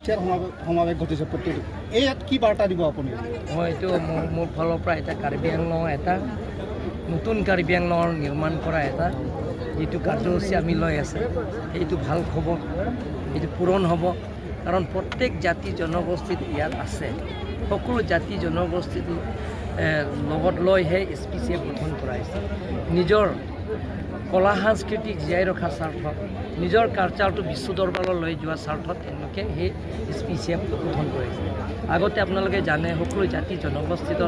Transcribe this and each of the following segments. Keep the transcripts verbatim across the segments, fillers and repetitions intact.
সমাৱেশ, সমাৱেশ ঘটিছে প্ৰত্যেকটো। এই ইয়াত কি বাৰ্তা দিব আপুনি? মই এইটো মোৰ, মোৰ ফালৰ পৰা এটা কাৰ্বি আংলং, এটা নতুন কাৰ্বি আংলঙৰ নিৰ্মাণ কৰা এটা যিটো কাৰ্যসূচী আমি লৈ আছে, সেইটো ভাল খবৰ, এইটো পূৰণ হ'ব। কাৰণ প্ৰত্যেক জাতি জনগোষ্ঠীত ইয়াত আছে, সকলো জাতি জনগোষ্ঠীটো, এ, লগত লৈহে এছ পি চি এফ গঠন কৰা হৈছে। নিজৰ কলা সংস্কৃতি জীয়াই ৰখাৰ স্বাৰ্থত, নিজৰ কালচাৰটো বিশ্ব দৰবাৰলৈ লৈ যোৱাৰ স্বাৰ্থত তেওঁলোকে সেই এছ পি চি এফটো গঠন কৰিছে। আগতে আপোনালোকে জানে, সকলো জাতি জনগোষ্ঠীত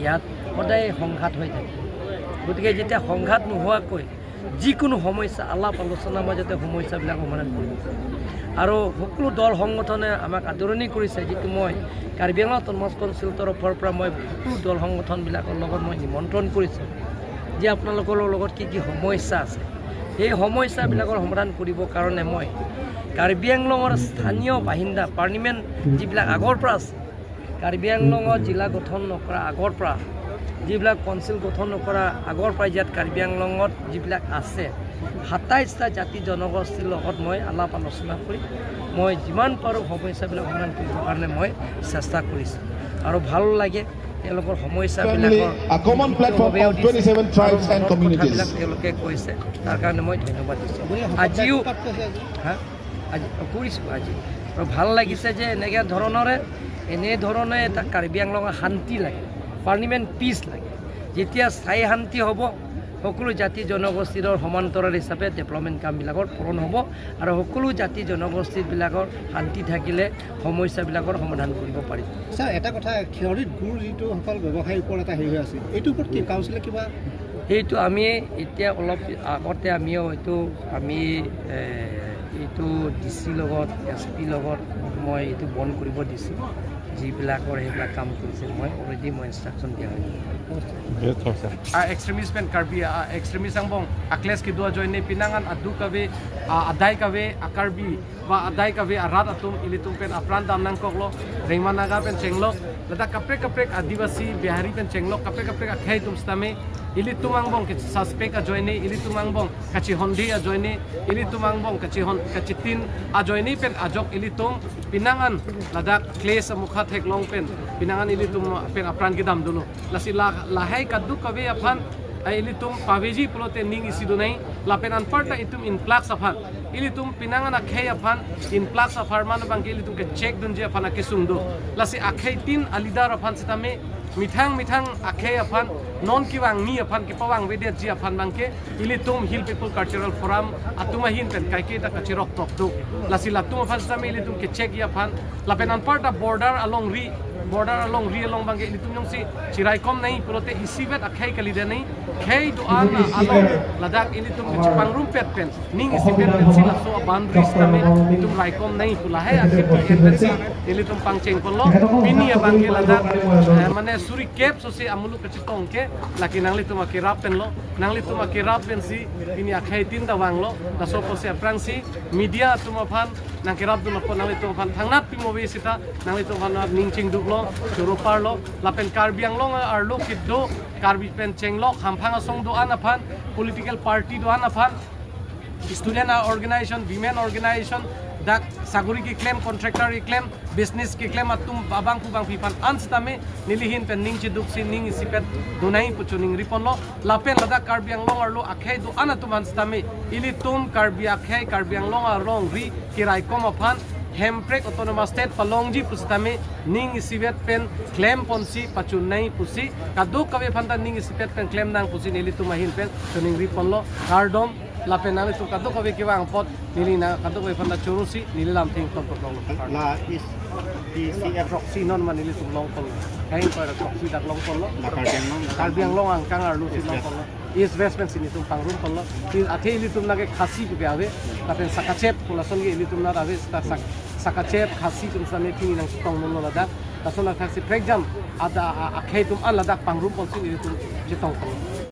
ইয়াত সদায় সংঘাত হৈ থাকে। গতিকে যেতিয়া সংঘাত নোহোৱাকৈ যিকোনো সমস্যা আলাপ আলোচনাৰ মাজতে সমস্যাবিলাক সমাধান কৰিব পাৰি। আৰু সকলো দল সংগঠনে আমাক আদৰণি কৰিছে, যিটো মই কাৰ্বি আংলং অট'নমাছ কাউন্সিল তৰফৰ পৰা মই সকলো দল সংগঠনবিলাকৰ লগত মই নিমন্ত্ৰণ কৰিছোঁ যে আপোনালোকৰ লগত কি কি সমস্যা আছে, সেই সমস্যাবিলাকৰ সমাধান কৰিবৰ কাৰণে মই কাৰ্বি আংলঙৰ স্থানীয় বাসিন্দা, পাৰ্মানেণ্ট যিবিলাক আগৰ পৰা আছে, কাৰ্বি আংলঙত জিলা গঠন নকৰা আগৰ পৰা, যিবিলাক কাউন্সিল গঠন নকৰা আগৰ পৰা ইয়াত কাৰ্বি আংলঙত যিবিলাক আছে, সাতাইছটা জাতি জনগোষ্ঠীৰ লগত মই আলাপ আলোচনা কৰি মই যিমান পাৰোঁ সমস্যাবিলাক সমাধান কৰিবৰ কাৰণে মই চেষ্টা কৰিছোঁ। আৰু ভাল লাগে তেওঁলোকৰ সমস্যাবিলাকৰ Family, a common platform লিখিতভাৱেও of দিছে twenty-seven আৰু tribes and মনৰ communities. কথাবিলাক তেওঁলোকে কৈছে, তাৰ কাৰণে মই ধন্যবাদ দিছোঁ। আজিও, হা? আজি, অ, কৰিছোঁ আজি। আৰু ভাল লাগিছে যে এনেকে ধৰণৰে, এনেধৰণে এটা কাৰ্বি আংলঙৰ শান্তি লাগে, পাৰ্মানেণ্ট পিচ লাগে। যেতিয়া স্থায়ী শান্তি হ'ব, সকলো জাতি জনগোষ্ঠীৰ সমান্তৰাল হিচাপে ডেভেলপমেণ্ট কামবিলাকৰ পূৰণ হ'ব আৰু সকলো জাতি জনগোষ্ঠীবিলাকৰ শান্তি থাকিলে সমস্যাবিলাকৰ সমাধান কৰিব পাৰি। ছাৰ, এটা কথা, খেৰণিত গুৰ যিটো সকল ব্যৱসায়ীৰ ওপৰত এটা হেৰি হৈ আছে, এইটোৰ ওপৰত কি কাউন্সিলে কিবা? সেইটো আমি এতিয়া অলপ আগতে আমিও এইটো আমি, এ, এইটো ডি চি লগত, এছ পি লগত মই এইটো বন্ধ কৰিব দিছোঁ। যিবিলাকৰ সেইবিলাক কাম কৰিছে, মই অলৰেডি মই ইনষ্ট্ৰাকশ্যন দিয়া হৈ গ'ল। Yes, sir. A extremist pen Karbi, a extremist angbong a clash kedo ajoine pinangan aduk kave, a adai kave a Karbi ba adai kave arat atum ilitum pen apran dam nangkoklo, Rengma Naga pen chenglok, ladak kaprek kaprek Adivasi, Bihari pen chenglok, kaprek kaprek akhei atum sitame, ilitum angbong ke suspect ajoine, ilitum angbong kachihonde ajoine, ilitum angbong kachihon, kachitin ajoine pen ajok ilitum pinangan ladak clash amukha theklong pen pinangan ilitum pen apran kedam dolo. Lasi la, lahai kaduk kave aphan, ai ilitum paveji pulote ning isi donai, lapen anparta itum influx aphan, ilitum pinangan akhei aphan influx apharman abangke ilitum ke check dunji aphan akesung do. Lasi akhei tin a leader aphan sitame methang methang akhei aphan non kevangmi aphan kepavangvedetji aphan abangke ilitum Hill People Cultural Forum atum ahin pen kaiketa kachirok tok do. Lasi latum aphan sitame ilitum ke check-ji aphan, lapen anparta border alongri, border alongri along abangke ilitum jongsi chiraikom nai pulote isivet akhei kalidet nai, khei do-an along ladak ilitum kachipangrumpet pen, ning isipet pensi laso a-boundary sitame itum raikom nai pu lahai akhei pen pensi ilitum pangcheng ponlo. Pini abangke ladak, eh, mane suri kep sosi amuluk kachetong ke, lake nanglitum akerap penlo, nanglitum akerap pensi pini akhei tin ta vanglo. Laso apotsi aphrangsi media atum aphan nangkerapdun apot nanglitum aphan thangnat pimo ave seta nanglitum aphan ning chingduklo, choro parlo, lapen Karbi Anglong arlo kedo Karbi pen chenglok hamphang asong do-an aphan, political party do-an aphan, student organization, women organization, dak sagori keklem, contractor keklem, business keklem atum abang pu bangpi aphan an sitame neli ahin pen ning chiduksi ning isipet donai pu choningri ponlo. Lapen ladak Karbi Anglong arlo akhei do-an atum aphan sitame ilitum Karbi akhei Karbi Anglong alongri keraikom aphan Hemprek Autonomous State palongji pusitame ning isivet pen klem ponsi pachun nai pusi kadokave aphanta ning isipet pen klem nang pusi nelitum ahin pen choningri ponlo. Kardom. Lapen nanglitum kadokave kevang apot neli nang kadokave aphanta chorosi neli lamthe ington ponlonglo. La is D C F proxy non ma nelitum long ponlo. Kain ko proxy dak long ponlo. La Karbi Anglong. Karbi Anglong angkang arlo si long ponlo. East West pensi nelitum pangrum ponlo. Athe ilitum nake Khasi pu ave. Lapen Sakachep pu lason ke ilitum nat ave. Seta Sak-, Sakachep Khasi atum sitame pini nangchetong nonlo ladak. Lason athak si prekjam ada a-, akhei atum an ladak pangrum ponsi nelitum chetong ponlo.